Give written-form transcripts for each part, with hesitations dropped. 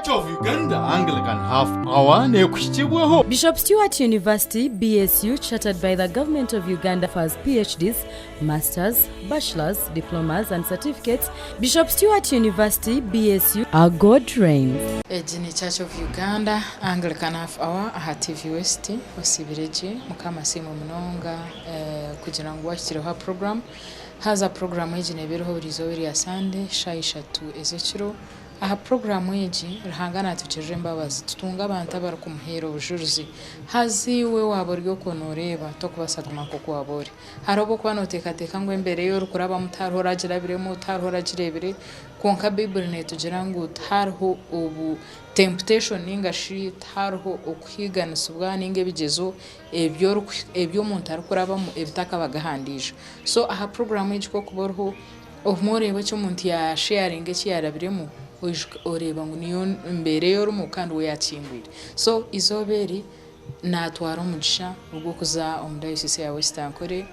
Church of Uganda Anglican Half Hour neekuhikibwaho. Bishop Stuart University, BSU, chartered by the Government of Uganda offers PhDs, Masters, Bachelors, Diplomas and Certificates, Bishop Stuart University, BSU, Our God Reigns. Egi ni Church of Uganda Anglican Half Hour aha TV West. Osiibire gye? Mukama asiimwe munonga kugira ngu wahikireho aha puroguramu. Haza puroguramu egi neeba eriho buri izooba erya Sande shaaha ishatu ez'ekiro. Aha puroguraamu egi, Ruhanga naatugirira embabazi tutunga abantu abarikumuheera obujurizi. Haza iwe waaba ori okwo nooreeba, torikubaasa kuguma nk'oku waaba ori. Hariho obu orikuba nooteekateeka ngu embeera ei orikurabamu tihariho oragirabiremu, tihariho oragireebire, kwonka Baiburi neetugira ngu tihariho obu temptation nainga shi tihariho okuhiiganisibwa nainga ebigyezo ebi omuntu arikurabamu ebitakabaga aha ndiijo. So aha puroguraamu egi ku orikuba oriho, Obumwe oreeba eki omuntu yaasheyaringa eki yaarabiremu, oijuka oreeba ngu niyo mbeera ei orimu kandi we yaakihingwire. So eizooba eri naatwara omugisha ogw'okuza omu dayosiisi ya West Ankole,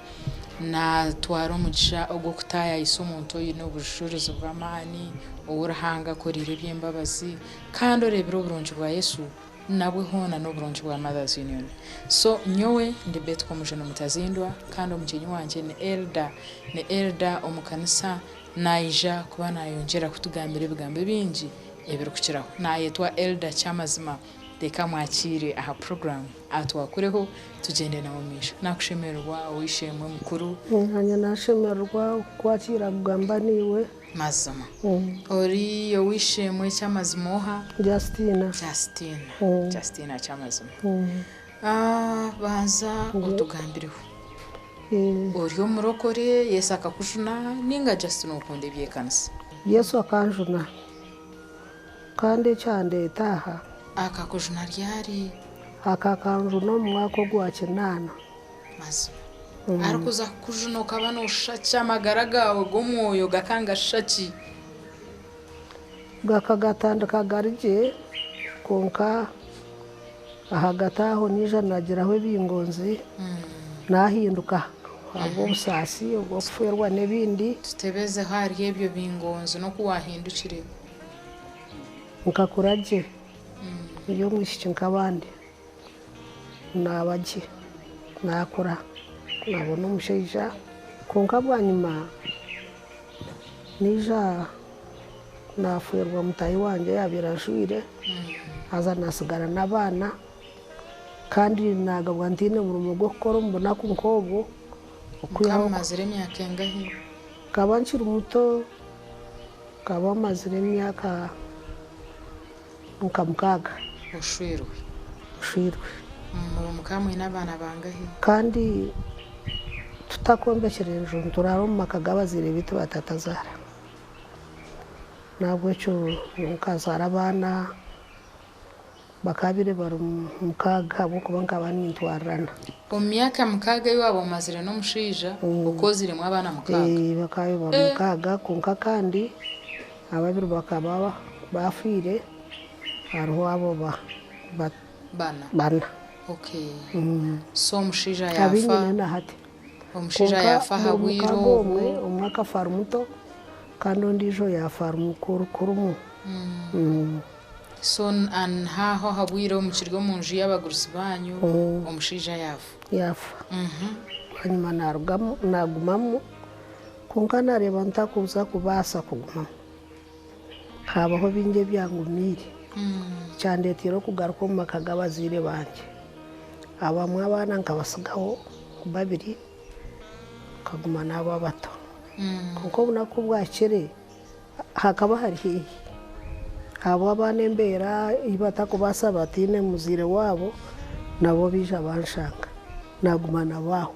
naatwara omugisha ogw'okutaayaayisa omuntu oine obujurizi bw'amaani, ou Ruhanga akoreire eby'embabazi kandi oreebire oburungi bwa Yesu Nabwe hoona n'oburungi bwa Mothers Union. So nyowe ndi Betty Komujuni Mutazindwa kandi omugyenyi wangye ni Elder, ni Elder omu kanisa naija kuba nayongyera kutugambira ebigambo ebingi ebirikukiraho. Nayetwa Elder Kyamazima. Reka mwakiire aha program atwakureho tugyende nawe omu maisho. Nakushemererwa ow'eishe-emwe mukuru. Nanye nashemererwa okukwakiira kugamba naiwe. Mazima. Ori ow'eishe-emwe Kyamazima oha? Justina. Justina. Justina Kyamazima. Banza otugambireho. Ori omurokore, Yesu akakujuna nainga just nookunda eby'ekanisa? Yesu akanjuna kandi ekyandeeta aha. Akakujuna ryari? Akakanjuna omu mwaka ogwa kinaana. Mazima. Arikuza kukujuna okaba nooshusha ki? Amagara gaawe g'omwoyo gakaba nigashusha ki? Gakagatandika gari gye, kwonka ahagati aho naija naagiraho ebingonzi, naahinduka ahabw'obusaasi obw'okufeerwa n'ebindi. Tutebezeho ahari ebyo bingonzi n'oku waahindukire. Nkakura gye, ndi omwishiki nk'abandi. Naaba gye, naakura, naabona omushaija kwonka bwanyima naija naafeerwa mutaahi wangye oyaabaire ajwaire haza naatsigara n'abaana kandi naagabwa ntaine murimo gw'okukora omu bunaku nk'obwo okwihaho. Mukaba mumazire emyaka engahi? Nkaba nkiri muto, nkaba mazire emyaka. Nka mukaaga. Oshweirwe? Oshweirwe. Mukaba mwine abaana bangahi? Kandi tutakombekire nju nituraara omu maka g'abazaire baitu ba tatazaara. N'ahabw'ekyo nkazaara abaana bakaabaire bari mukaaga ahabw'okuba nkaba nintwarirana. Omu myaka mukaaga ei waaba omazire n'omushaija okooziremu abaana mukaaga? Bakaba bari mukaaga kwonka kandi Ababiri bakaba bafiire, hariho abo Bana. bana. Okay. So omushaija Abu yaafa, nyine na hati. omushaija Kwonka yaafa aha omuri bwire mukaaga obwo. omwe, omwe akafa ari muto kandi ondiijo yaafa ari mukuru kurumu. So haaho aha bwire obu mukiri omu nju y'abagurusi baanyu, omushaija yaafa. Yaafa. Bwanyima naarugamu naagumamu. Kwonka naareeba ntakuza kubaasa kugumamu. Haabaho bingi ebyangumiire, kyandeteire okugaruka omu maka g'abazaire bangye. Abamwe abaana nkabatsigaho babiri, nkaguma n'abo abato. Kwonka obunaku ku bwahikire, hakaba hari haihi. Ahabw'abaana embeera ei batakubaasa bataine muzaire waabo, nabo baija banshanga, naaguma nabo aho.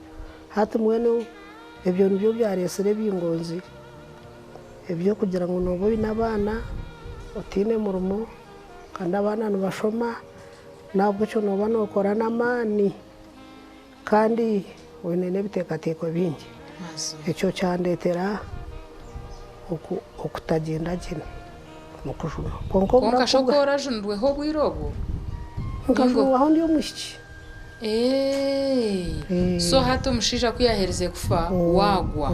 Hati mbwenu Ebyo nibyo byareetsire ebingonzi eby'okugira ngu nooba oine abaana otaine murimo kandi abaana nibashoma n'ahabw'ekyo nooba nookora n'amaani kandi oine n'ebiteekateeko bingi. Ekyo kyandeetera okutagyenda gye omu kujunwa. Kwonka Kwonka shi oku orajunirweho obwire obwo? Nkajunwaho ndi omwishiki. Eh. So hati omushaija ku yaaherize kufa, waagwa.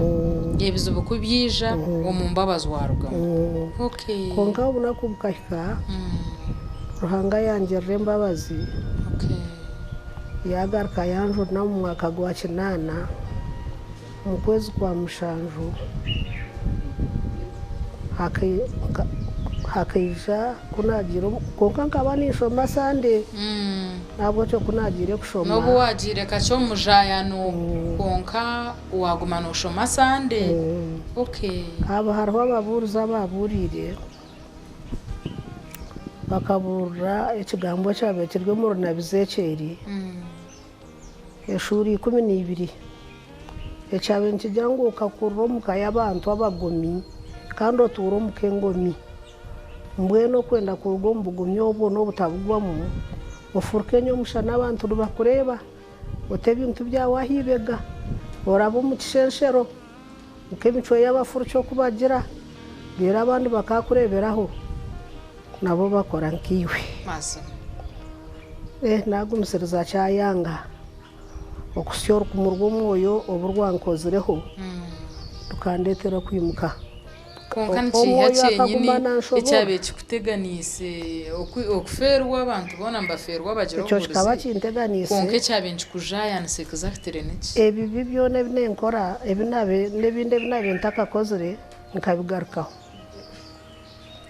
Ebizibu ku byaija, omu mbabazi waarugamu. Okay. Kwonka obunaku bukahika, Ruhanga yangirira embabazi, Okay. yaagaruka yanjuna omu mwaka gwa kinaana, omu kwezi kwa mushanju, hakaija ku naagiire omu, kwonka nkaba ninshoma Sande. N'ahabw'ekyo ku naagiire kushoma. N'obu waagiire kakye omu mujaayano kwonka waaguma nooshoma Sande. Okay. Haaba hariho ababuurizi abaabuuriire, bakabuurira ekigambo ekyabaire kiri omuri nabi Ezekieli, eshuura 12, ekyabaire nikigira ngu okakurira omu ka y'abantu abagomi kandi otuura omu ka engomi. Mbwenu okwenda kuruga omu bugomi obwo n'obutabugwamu, ofuruke nyomushana abantu nibakureeba, ote ebintu byawe aha ibega, orabe omu kishenshero nk'emicwe y'abafuruki oku bagira, reero abandi bakaakureeberaho nabo bakora nkaiwe. Mazima. Eh, naagumisiriza kyayanga okuhitsya orukumu rw'omwoyo obu rwankozireho rukandeetera kwimuka. Kwonka nikiiha Omwoyo kyenyini akaguma nanshoboora. ekyabaire kikuteganiise? Okufeerwa abantu boona nibafeerwa bagira Ekyo kikaba obuhurizi. kinteganiise. Kwonka ekyabaire nikikujayanisa exactly niki? Ebibi byona ebi nenkora ebi naabaire n'ebindi ebi naabaire ntakakozire nkabigarukaho.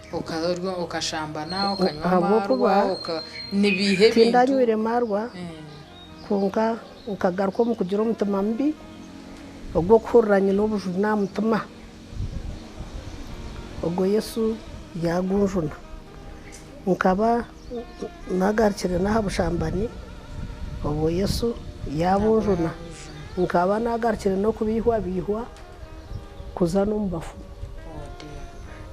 Okarya okashambana, okanywa Ahabw'okuba amaarwa, oka nibiiha ebintu? Tindanywire maarwa kwonka nkagaruka omu kugira omutima mubi ogw'okuhurira nyine obujune aha mutima. Ogwo Yesu yaagunjuna. Nkaba naagarukire n'aha bushambani, obwo Yesu yaabunjuna. Nkaba naagarukire n'okubeihwabeihwa kuza n'omu bafu.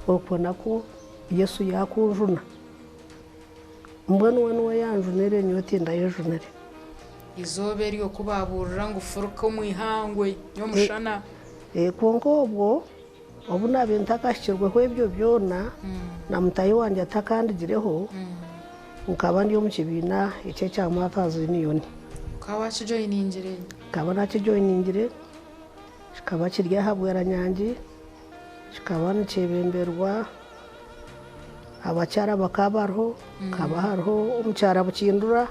Okwo nakwo Yesu yaakunjuna. Mbwenu we niwe yaanjunire, nyowe tindayejunire. Eizooba eryo ku baabuurira ngu furuka omu ihangwe nyomushana. Kwonka obwo obu naabaire ntakahikirweho ebyo byona, na mutaahi wangye atakandigireho, nkaba ndi omu kibiina eky'ekya Martha's Union. Okaba waakijoyiningire? Nkaba naakijoyiningire, kikaba kiri aha Bweranyangi, kikaba nikyebemberwa abakyara bakaba bariho, hakaba hariho omukyara Bukindura,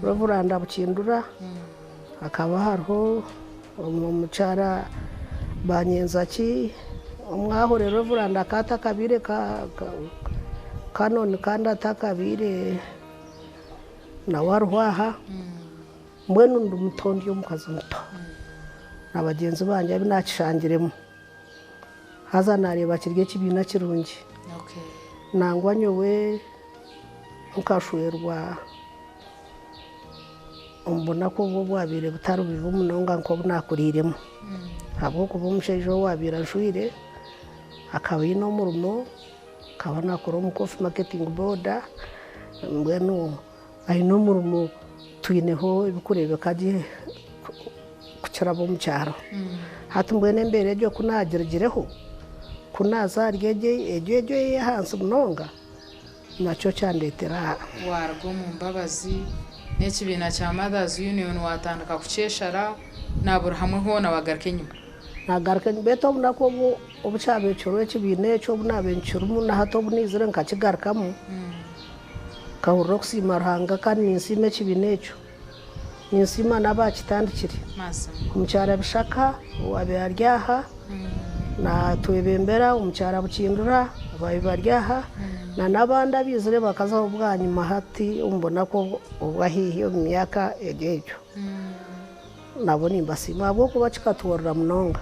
Reveranda Bukindura, hakaba hariho omukyara Banyenzaki, omwahure Reveranda akaba atakabaire Canon kandi atakabaire nawe ariho aha, mbwenu ndi muto ndi omukazi muto na bagyenzi bangye abu naakishangiremu. Haza naareeba kiri ekibiina kirungi. Nangwa nyowe nkashwerwa omu bunaku obu obwabaire butari bubi munonga nk'obu naakuriiremu. Ahabw'okuba omushaija owaabaire anshweire akaba aine omurimo, akaba naakora omu Coffee Marketing Board, mbwenu aine omurimo twineho ebirikureebeka gye kukira ab'omu kyaro. Hati mbwenu embeera egyo ku naagirugireho, ku naaza ahari egyo egyo egyo ey'ahansi munonga, nakyo kyandeetera. Waaruga omu Mbabazi n'ekibiina kya Mothers Union waatandika kukyeshara na buri hamwe hoona waagaruka enyima. Naagaruka enyima. Beitu obunaku obu obu kyabaire kiriho ekibiina ekyo obu naabaire nkirimu na hati obu naizire nkakigarukamu, nkahurira okusiima Ruhanga kandi ninsiima ekibiina ekyo. Ninsiima n'abaakitandikire. Omukyara Bishaka owaabaire ari aha naatwebembera, omukyara Bukindura abaabaire bari aha na n'abandi abaizire bakazaho bwanyima hati omu bunaku obwa haihi omu myaka eri egyo. Nabo nimbasiima ahabw'okuba kikatworora munonga.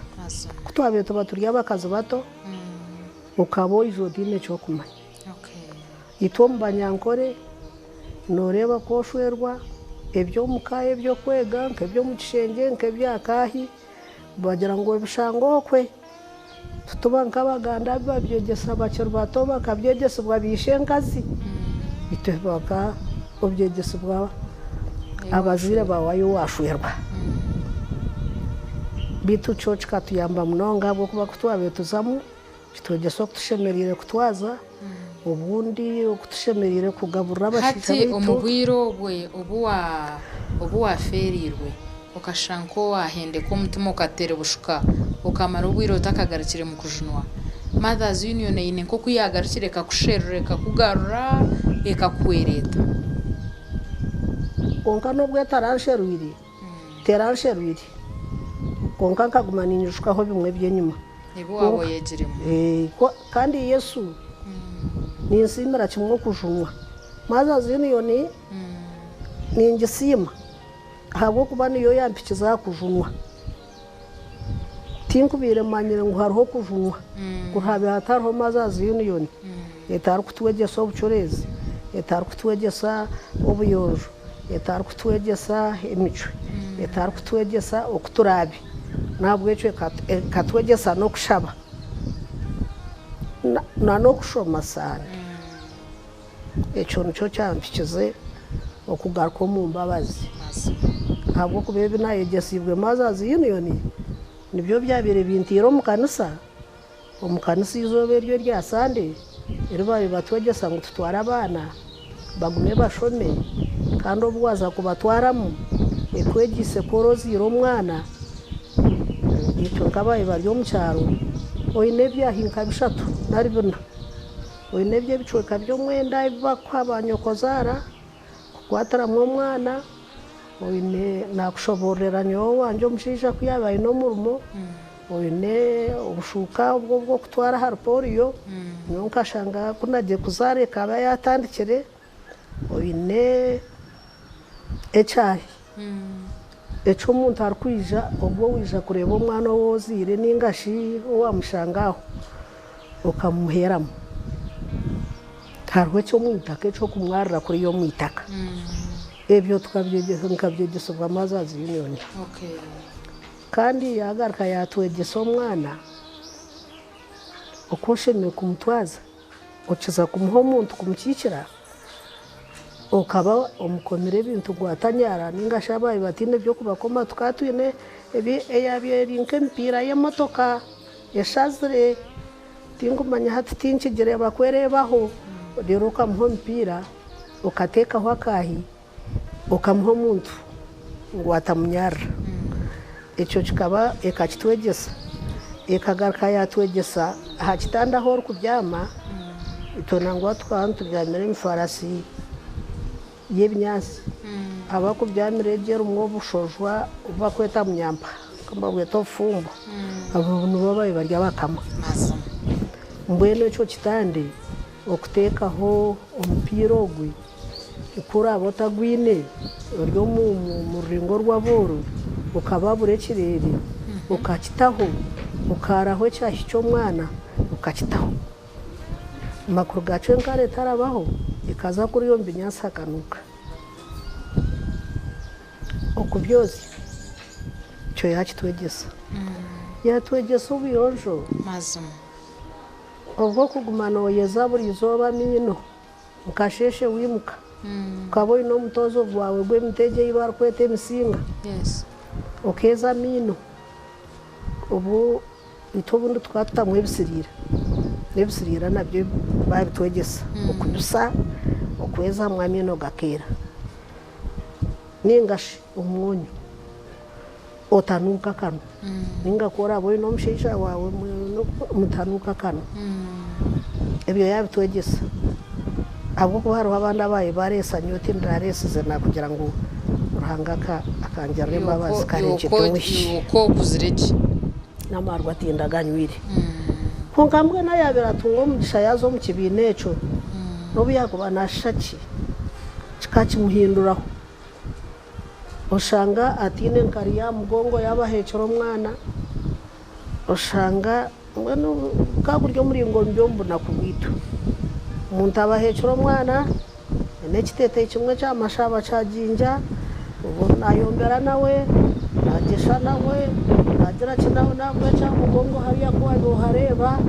Ku twabaire tuba turi abakazi bato, okaba oija otaine eky'okumanya. Itwe omu Banyankore nooreeba ku oshwerwa eby'omu ka eby'okwega nk'eby'omu kishengye nk'ebya kaahi bagira ngu obishanga okwe. Tituba nk'Abaganda abu babyegyesa bakiri bato bakabyegyesibwa baishenkazi. Itwe baka obyegyesibwa abazaire baawe ahi waashwerwa. Beitu kyo kikatuyamba munonga ahabw'okuba ku twabaire tuzamu. Kitwegyesa oku tushemereire kutwaza, obundi oku tushemereire kugaburira abashaija Hati baitu. omu bwire obwe obu wa obu waafeereirwe okashusha nk'owaahendeka omutima okaterebushuka okamara obwire otakagarukire mu kujunwa, Mothers Union eine nk'oku yaagarukire ekakusherura ekakugarura ekakuhwera eta? Kwonka n'obu etaransherwire, teransherwire, kwonka nkaguma ninyijukaho bimwe eby'enyima. Ebi waaba oyegiremu. Kandi Yesu ninsiimira kimwe okujunwa. Mothers Union ningisiima ahabw'okuba niyo yampikize aha kujunwa. Tinkubaire manyire ngu hariho okujunwa ku haabaire hatariho Mothers Union etarikutwegyesa obucureezi, etarikutwegyesa obuyonjo, etarikutwegyesa emicwe, etarikutwegyesa oku turaabe. N'ahabw'ekyo ekatwegyesa n'okushaba n'okushoma saana. Ekyo nikyo kyampikize okugaruka omu mbabazi. Ahabw'okuba ebi naayegyesiibwe Mothers Union nibyo byabaire bintaire omu kanisa, omu kanisa eizooba eryo erya Sande eri baabaire batwegyesa ngu tutware abaana bagume bashome kandi obu waaza kubatwaramu ekwegyeise ku oroziire omwana. Itwe nk'abaabaire bari omu kyaro oine ebyahi nka bishatu nari bina. Oine eby'ebicweka by'omwenda ebi barikuha ba nyokozaara kukwatiramu omwana, oine naakushoboororera nyowe owangye omushaija ku yaaba aine omurimo, oine obushuuka obwo obw'okutwara ahari pooriyo, nyowe nkashanga ku naagiire kuzaara ekaba yaatandikire, oine ekyahi eki omuntu arikwija obwo waija kureeba omwana ou ozaire nainga shi ou waamushanga aho okamuheeramu. Hariho eky'omu itaka eky'okumwarira kuriya omu itaka. Ebyo nkabyegyesibwa Mothers Union. Kandi yaagaruka yaatwegyesa omwana oku oshemereire kumutwaza. Okiza kumuha omuntu kumukiikira, okaba omukomire ebintu ngu atanyara ninga shi abaaba bataine eby'okubakoma tukaba twine eyaabaire eri nk'emipiira y'emotoka eshazire, tinkumanya hati tinkigireeba ku ereebaho, reero okamuha omupiira okateekaho akaahi okamuha omuntu ngu atamunyarira. Ekyo kikaba ekakitwegyesa. Ekagaruka yaatwegyesa aha kitanda ahu orikubyama, itwe nangwa tukaba nitubyamira emifarasi y'ebinyaatsi. Abarikubyamira egyo erimu obushojwa obu barikweta munyampa nibabweta obufumbo, abo nibo baabaire bari abakama. Mbwenu ekyo kitande okuteekaho omupiira ogwe, Ku oraabe otagwine ori omu rurengo rw'abooro, okababura ekireere okakitaho, okaaraho ekyahi ky'omwana okakitaho. Amakuru gaakyo enkare etarabaho ekaza kuriya omu binyaatsi hakanuuka. Okubyozya ekyo yaakitwegyesa. Yaatwegyesa obuyonjo obw'okuguma nooyeza buri izooba amaino. Okasheeshe waimuka, okaba oine omutoozo gwawe gw'emiti egyo ei barikweta emisinga, okeeza amaino. Obu itwe obundi tukaba tutamu ebisiriira, n'ebisiriira nabyo baabitwegyesa, okubisa, okwezamu amaino gakeera. Nainga shi omwonyo, otanuuka akanwa, nainga ku oraabe oine omushaija waawe mutanuuka akanwa. Ebyo yaabitwegyesa ahabw'okuba hariho abandi abaabaire bareesa nyowe tindirareesize naakugira ngu Ruhanga akangirira embabazi kare nkye tumwihikye. Iwe okuzire gye. N'amaarwa tindaganywire. Kwonka mbwenu ayaabaire atunga omugisha yaaza omu kibiina ekyo, n'obu yaakuba naashusha ki, kikakimuhinduraho. Oshanga ataine nkari y'aha mugongo yaaba aheekire omwana, oshanga mbwenu gukaba guri omuringo mubi omu bunaku bwaitu. Omuntu aba aheekire omwana n'ekiteeteeyi kimwe kya mashaaba kya jinja, obwo naayombera nawe, naagyesha nawe, naagira ki nawe n'ahabw'ekyo aha mugongo hariya ku waabaire ohareeba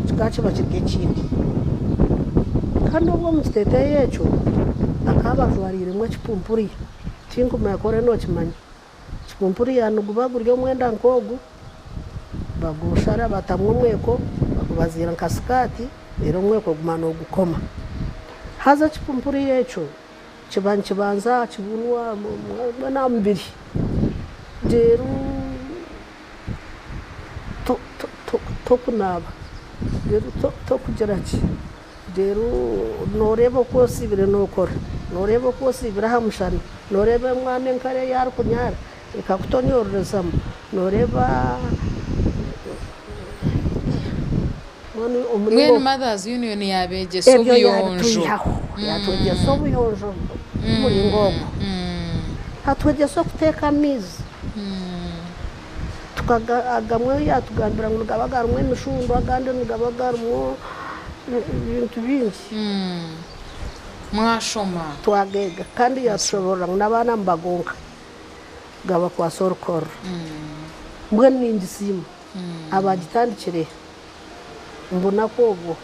kikaba kiba kiri ekindi. Kandi obwo omu kiteeteeyi ekyo bakaba bajwariiremu ekipumpuriya, tinkumanya ku oriyo nookimanya. Ekipumpuriya niguba guri omwenda nk'ogu, bagushara batamu omweko. Okubaziira nka sikaati reero omweko oguma noogukoma. Haza ekipumpuriya ekyo kiba nikibanza aha kibunu mbwenu aha mubiri reero tokunaaba reero tokugira ki reero nooreeba oku osiibire nookora, nooreeba oku osiibire aha mushana, nooreeba omwana enkari ei arikunyaara ekakutonyorerezamu, nooreeba. Mbwenu Mothers Union yaabeegyesa Ebyo obuyonjo. yaabitwihaho, yaatwegyesa obuyonjo bw'omuringo ogwo. Atwegyesa okuteeka amaizi, tukaga agamwe yaatugambira ngu nigaba garimu emishundwa agandi nigaba garimu ebintu bingi. Mwashoma. Twageega kandi yaatushoboorora ngu n'abaana nibagonka gabakwatsa orukorora. Mbwenu ningisiima. Abaagitandikire omu bunaku obwo.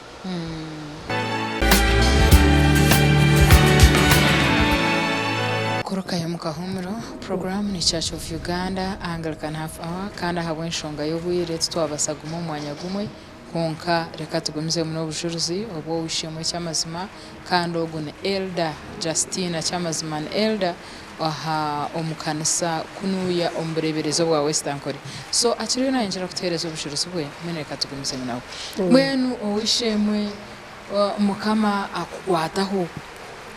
Kurukayo omu kahumuro, puroguraamu ni Church of Uganda Anglican Half Hour kandi ahabw'enshonga y'obwire titwabaasa kuguma omu mwanya gumwe kwonka reka tugumizemu n'obujurizi obw'ow'eishe-emwe Kyamazima kandi ogu ni Elder Justina Kyamazima ni Elder aha omu kanisa kunuya omu bureeberezi obwa West Ankole. So akiriyo nayongyera kutuheereza obujurizi bwe, mbwenu reka tugumizemu nawe. Mbwenu ow'eishe-emwe Mukama akukwataho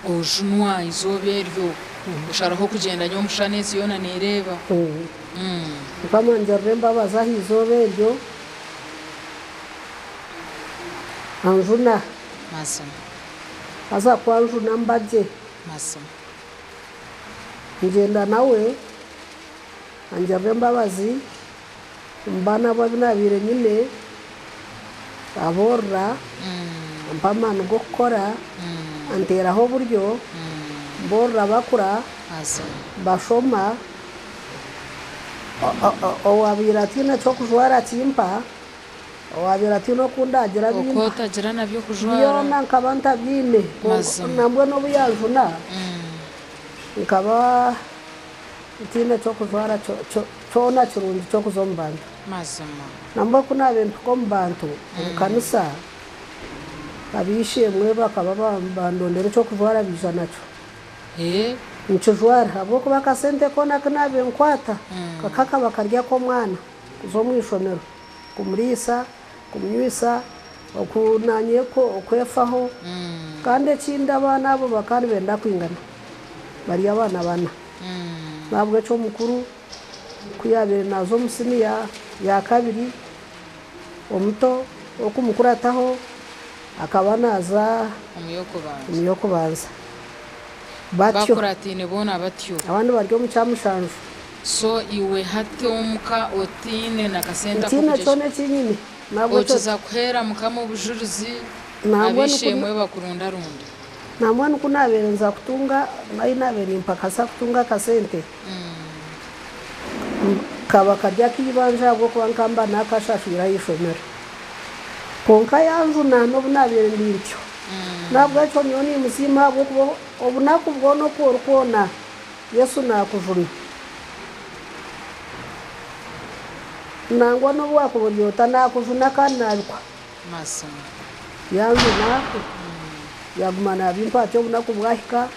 ojunwa eizooba eryo, osharaho kugyenda nyomushana ensi yoona neereeba. Mukama angirira embabazi aha izooba eryo, anjuna. Mazima. Haza ku anjuna mba gye. Mazima. Ngyenda nawe, angirira embabazi, omu baana abu abu naabaire nyine, aboorora, ampa amaani g'okukora, anteeraho oburyo, mboorora bakura, bashoma, owaabaire ataine ky'okujwara akimpa. Owaabaire ataine oku ndaagira Oku bimpa. otagira na by'okujwara. Byona nkaba ntabiine. Mazima. Nambwenu obu yanjuna, nkaba ntaine ky'okujwara kyona kirungi ky'okuza omu bantu. Mazima. Nambwenu ku naabaire mpika omu bantu, omu kanisa, ab'eishe-emwe bakaba bandondera eky'okujwara baija nakyo. Ee. Nkijwara ahabw'okuba akasente koona aku naabaire nkwata, kakaba kari ak'omwana kuza omu ishomero. Kumuriisa, kumunywisa, oku naanye okwefaho. Kandi ekindi abaana abo bakaba nibenda kwingana, bari abaana bana. N'ahabw'ekyo omukuru ku yaabaire naaza omu siniya ya kabiri, omuto ow'okumukurataho akaba naaza omu y'okubanza. Batyo. Bakurataine boona batyo. Abandi bari omu kyamushanju. So iwe hati omuka otaine na kasente Ntiine ak'okugyesha. kyona eki nyine. Nahabwekyo. Okiza kuheera Mukama obujurizi, Nambwenu ku. ab'eishe-emwe bakurundarunde. Nambwenu ku naabaire nza kutunga, ahi naabaire nimpakasa kutunga akasente, kaba kari ak'eibanja ahabw'okuba nkaba mba naakashashwire aha ishomero. Kwonka yanjuna n'obu naabaire ndi ntyo. N'ahabw'ekyo nyowe niimusiima ahabw'okuba obunaku bwona oku orikwona, Yesu naakujuna. Nangwa n'obu waakuba ori ota, naakujuna kandi naabikuha. Mazima. Yanjuna, yaaguma naabimpa atyo obunaku bwahika,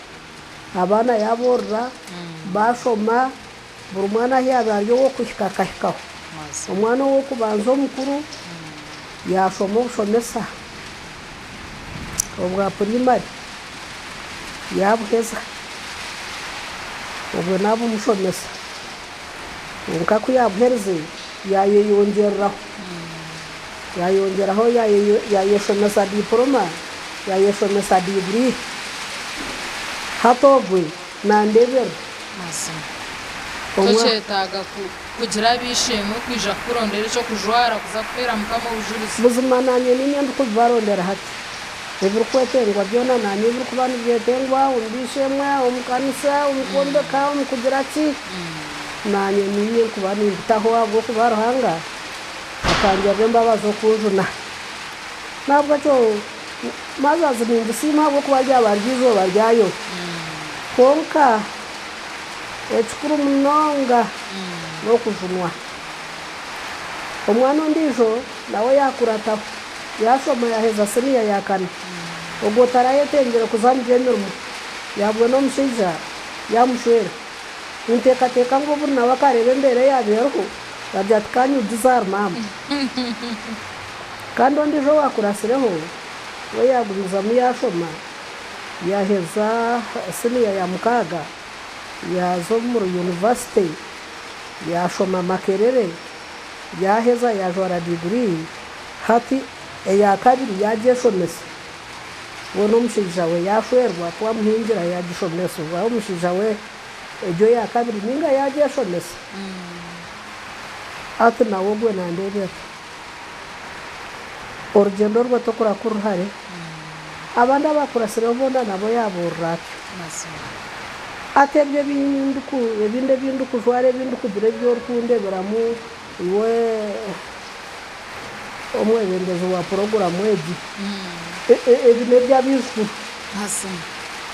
abaana yaaboorora, baashoma, buri mwana ahu yaabaire ari ow'okuhika akahikaho. Mazima. Omwana ow'okubanza omukuru yaashoma obushomesa obwa puraimari. Yaabuheza, obwo naabumushomesa. Kwonka ku yaabuherize, yaayeyongyereraho, yaayongyeraho yaayeshomesa diporoma, yaayeshomesa diguri. Hati ogwe nandeeberera. Mazima. Tokyetaaga kugira ab'eishe-emwe kwija kukurondera eky'okujwara kuza kuheera Mukama obujurizi. Buzima naanye niinye ndikubibarondera hati. Ebirikwetengwa byona naanye ebirikuba nibyetengwa omu b'eishe-emwe, omu kanisa, omu kwombeka, omu kugira ki, naanye niinye nkuba nimbitaho ahabw'okuba Ruhanga akangirira embabazi okunjuna. N'ahabw'ekyo Mothers ningisiima ahabw'okuba ryaba riri eizooba ryayo. Kwonka ekikuru munonga n'okujunwa. Omwana ondiijo nawe yaakurataho. Yaashoma yaaheza siniya ya kana. Ogwo tarayetengire kuza omu by'emirimo. Yaabona omushaija yaamushwera. Ninteekateeka ngu obundi nawe akareeba embeera eyaabaire eriho yaagira ati ka nyugize ahari maama. Kandi ondiijo owaakuratsireho we yaagumizamu yaashoma yaaheza siniya ya mukaaga yaaza omuri yunivasite yaashoma Makerere yaaheza yaajwara diguri hati eya kabiri yaagyeshomesa. We n'omushaija we yaashwerwa ku amuhingira yaagishomesibwa omushaija we egyo eya kabiri nainga yaagyeshomesa. Hati nawe ogwe nandeebera. Orugyendo rwe tokura ku ruhare. Abandi abakuratsireho boona nabo yaabuurira atyo. Hati ebyo ebindi ebi ndikujwara ebi ndikugira ebi orikundeberamu iwe omwebembezi wa puroguramu egi, ebi n'eby'abaijukuru.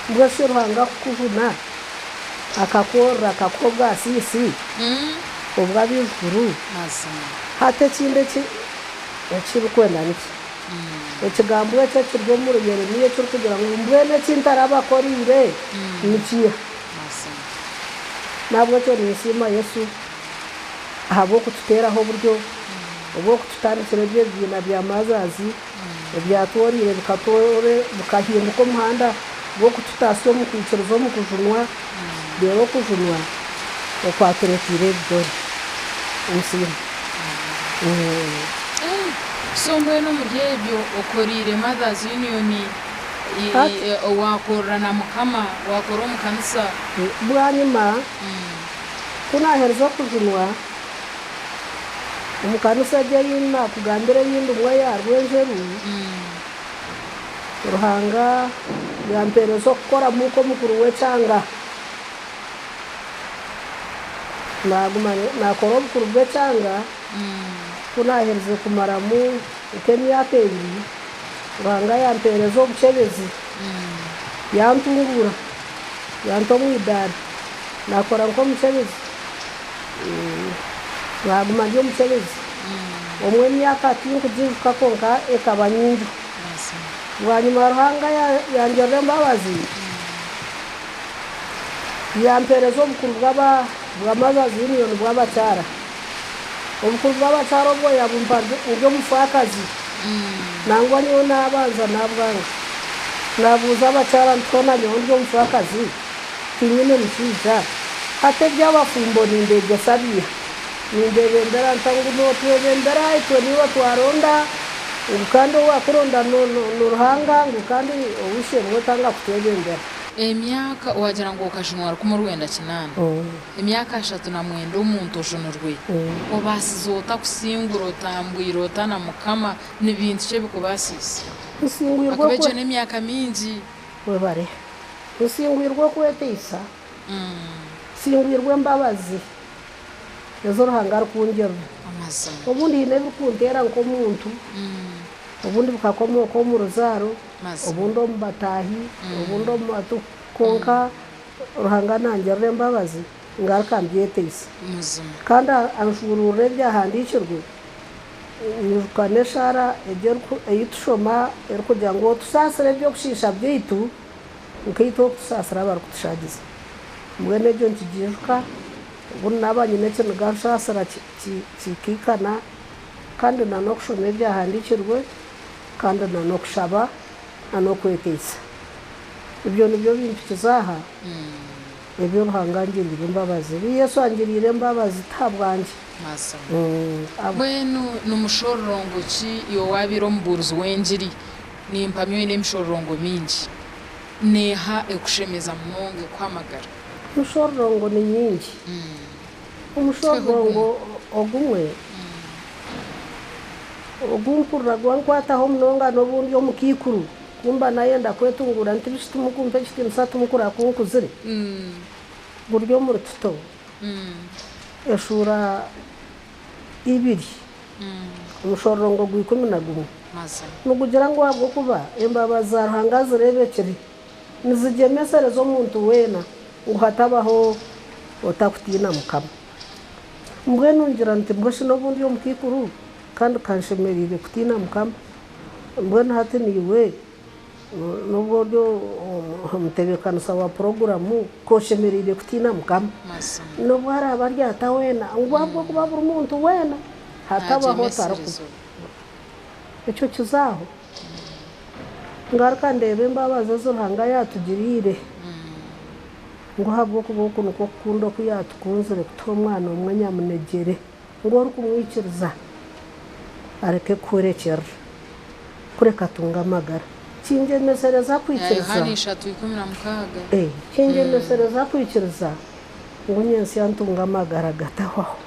Mbwenu shi Ruhanga kukujuna akakworora akakuha obwasiisi obw'abaijukuru? Hati ekindi eki ekirikwenda niki? Ekigambo ekyo ekiri omuri Yeremia ekirikugira ngu mbwenu eki ntarabakoreire nikiiha? N'ahabw'ekyo ninsiima Yesu ahabw'okututeeraho oburyo obw'okututandikira ebi ebibiina bya Mothers ebyatworeire bikahinduka omuhanda gw'okututaasya omu kwikiriza omu kujunwa reero okujunwa okwatureeteire ebi byona. Ninsiima. So mbwenu omuri ebyo okoreire Mothers Union, waakorera na Mukama, waakora omu kanisa? Bwanyima ku naaherize okujunwa, omu kanisa egyo ei naakugambira ei ndimu eya Rwenjeru, Ruhanga yampeereza okukoramu nk'omukuru w'ekyanga. Naaguma naakora obukuru bw'ekyanga, ku naaherize kumaramu nk'emyaka ebiri, Ruhanga yampeereza obukyebezi, yantunguura, yanta omu idaara, naakora nk'omukyebezi. Naaguma ndi omukyebezi omwe emyaka tinkugiijuka kwonka ekaba nyingi. Bwanyima Ruhanga yangirira embabazi yampeereza obukuru bwa Mothers Union bw'abakyara. Obukuru bw'abakyara obwo yabumpa ndi omufaakazi. Nangwa nyowe naabanza naabwanga. Naabuuza abakyara nti hoona nyowe ndi omufaakazi tinyine mushaija, hati eby'abafumbo nimbeegyesa biiha? Nimbebembera nta ngu nootwebembera itwe niiwe twaronda, ngu kandi owaakuronda ni Ruhanga, ngu kandi ow'eishe-emwe tanga kutwebembera. Emyaka, waagira ngu okajunwa rukumi rwenda kinaana. Emyaka ashatu na mwenda omuntu ojunirwe, obaasize ota kusingura otambwire ota na Mukama? Ni bintu ki ebikubaasiise? Nsingwirwe Ahakuba egyo n'emyaka mingi. Webare. Nsingwirwe okweteisa. Nsingwirwe embabazi ezi Ruhanga arikungirira. Obundi haine ebirikunteera nk'omuntu, obundi bikakomooka omu ruzaaro, obundi omu bataahi, obundi omu batu, kwonka Ruhanga nangirira embabazi ngaruka mbyeteisa. Kandi anshuuruurira ebyahandiikirwe, nyijuka n'eshaara egyo ei tushoma erikugira ngu otusaasire eby'okushiisha byaitu nkaitwe oku tusaasira abarikutushaagiza. Mbwenu egyo nkigiijuka, obundi naaba nyine ekiniga nshaasira kikaikana, kandi n'okushoma ebyahandiikirwe, kandi n'okushaba, n'okweteisa. Ebyo nibyo bimpikize aha, ebi Ruhanga angiriire embabazi. Ebi Yesu angiriire embabazi ti habwangye. Mazima. Mbwenu ni mushororongo ki iwe owaabaire omubuurizi w'engiri? Nimpamya oine emishororongo mingi. Neeha ekushemeza munonga ekuha amagara? Emishororongo ni nyingi. Omushororongo ogumwe ogu mpurira gwankwataho munonga n'obu ndi omukaikuru, ku mba nayenda kwetunguura nti bishi timukumpa ekitiinisa timukura ku nkuzire, guri omuri Tito eshuura ibiri omushororongo gw'ikumi na gumwe. Nigugira ngu ahabw'okuba embabazi za Ruhanga zireebekire, nizigyemesereza omuntu weena ngu hatabaho otakutiina Mukama. Mbwenu ngira nti, Mbwe shi n'obu ndi omukaikuru, kandi ka nshemereire kutiina Mukama? Mbwenu hati naiwe n'obu ori omutebeekanisa wa puroguramu, ka oshemereire kutiina Mukama. N'obu araabe ari ata weena, ngu ahabw'okuba buri muntu weena hatabaho otarikuba. Ekyo kiza aho. Ngaruka ndeeba embabazi ezi Ruhanga yaatugiriire, ngu ahabw'okuba oku nikwo kukunda oku yaatukunzire kutuha omwana omwe nyamunegyere, ngu orikumwikiriza areke kuhwerekyerera, kureka atunge amagara. Kingyemesereza kwikiriza. Kingyemesereza kwikiriza ngu nyentsya ntunge amagara gatahwaho.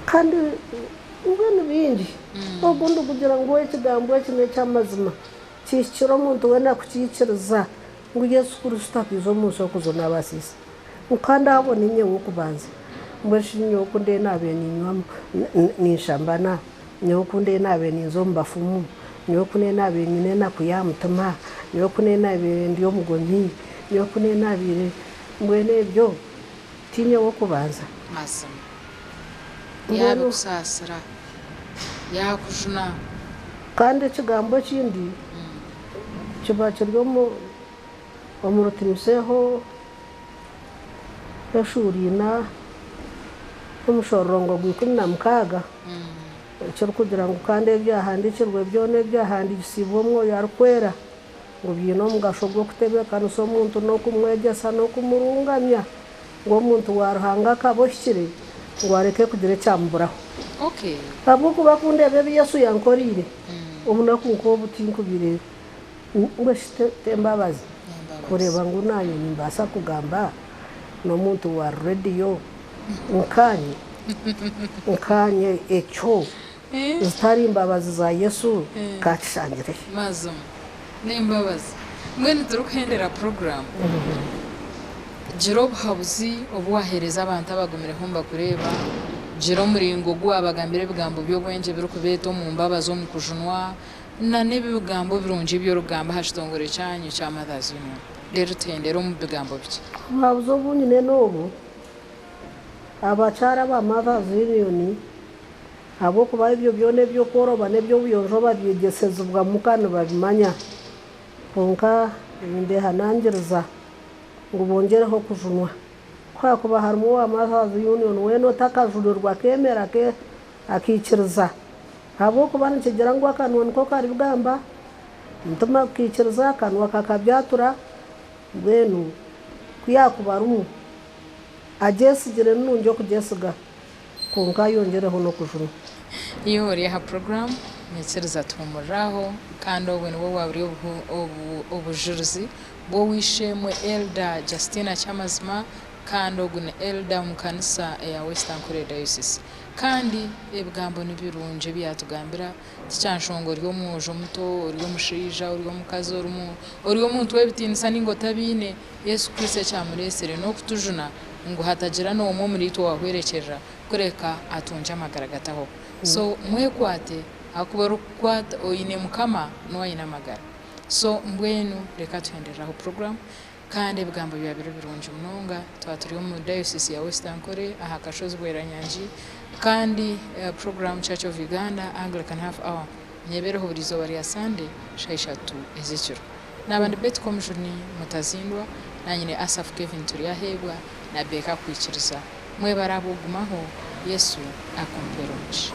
Kandi mbwenu bingi. Ogundi kugira ngu ekigambo eki n'eky'amazima, kihikire omuntu weena kukiikiriza ngu Yesu Kristo akaija omu nsi okujuna abasiisi. Ngu kandi abo niinye w'okubanza. Mbwenu shi nyowe ku ndiyo naabaire niinywa ninshambana, nyowe ku ndiyo naabaire ninza omu bafumu, nyowe ku ndiyo naabaire nyine enaku y'aha mutima, nyowe ku ndiyo naabaire ndi omugomi, nyowe ku ndiyo naabaire mbwenu ebyo tiinye w'okubanza. Mazima. Yaabikusaasira, yaakujuna. Kandi ekigambo ekindi kiba kiri omu Rutimiseho eshuura ina omushororongo gwa 16 ekirikugira ngu kandi ebyahandiikirwe byona ebyahandiikisiibwe Omwoyo Arikwera ngu biine omugasho gw'okutebeekanisa omuntu n'okumwegyesa n'okumurungamya ngu omuntu wa Ruhanga akaba ohikire ngu areke kugira ekyamuburaho. Ahabw'okuba ku ndeeba ebi Yesu yankoreire obunaku nk'obu tinkubireeba. Mbwenu shi t'embabazi kureeba ngu naanye nimbaasa kugamba n'omuntu wa rediyo nkaanye? Nkaanye ekyo zitari mbabazi za Yesu nkaakishangire hi? Mazima n'embabazi. Mbwenu turikuhendera puroguraamu, gira obuhabuzi obu waaheereza abantu abagumireho nibakureeba, gira omuringo ogu waabagambira ebigambo by'obwengye ebirikubeeta omu mbabazi omu kujunwa, na n'ebigambo birungi ebi orikugamba aha kitongore kyanyu kya Mothers Union. Reero tuhendere omu bigambo bikye. Obuhabuzi obu nyine n'obu, abakyara aba Mothers Union Ahabw'okuba ebyo byona eby'okworoba n'eby'obuyonjo babyegyesezibwa muka nibabimanya. Kwonka nimbehanangiriza ngu bongyereho okujunwa. Ku haakuba harimu owa Mothers Union weena otakajunirwe akeemera akaikiriza. Ahabw'okuba nikigira ngu akanwa niko karibigamba, omutima gukaikiriza, akanwa kakabyatura, mbwenu ku yaakuba arimu agyesigire ni nungi okugyesiga. Kwonka ayongyereho n'okujunwa. Iwe ori aha puroguraamu Nyikiriza Tuhumurire Aho kandi obwe nibwo bwaba buri obujurizi bw'ow'eishe-emwe Elder Justina Kyamazima kandi ogu ni Elder omu kanisa eya West Ankole Diocese. Kandi ebigambo ni birungi ebi yaatugambira, tikyanshonga ori omwojo muto, ori omushaija, ori omukazi, ori omuntu w'ebitiinisa ninga otabiine, Yesu Kristo ekyamureetsire n'okutujuna ngu hatagira n'omwe omuriitwe owaahwerekyerera, kureka atungye amagara gatahwaho. So mwekwate, ahakuba orikukwata oine Mukama niwe aine amagara. So mbwenu reka tuhenderere aho puroguraamu, kandi ebigambo byaba biri birungi munonga. Twaba turi omu Diocese ya West Ankole aha kashozi Bweranyangi, kandi puroguraamu Church of Uganda Anglican Half Hour neebeeraho buri izooba rya Sunday shaaha ishatu ez'ekiro. Naaba ndi Betty Komujuni Mutazindwa, naanye ni Asaph Kevin Turyaheebwa na Baker Kwikiriza. Mwebare ahabw'okugumaho, Yesu akumpeere omugisha.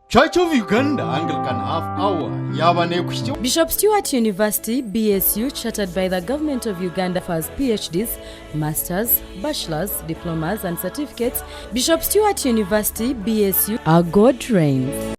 Church of Uganda Anglican Half Hour yaaba neekuhikya. Bishop Stuart University, BSU, chartered by the Government of Uganda offers PhDs, Masters, Bachelors, Diplomas and Certificates. Bishop Stuart University, BSU, our God reigns.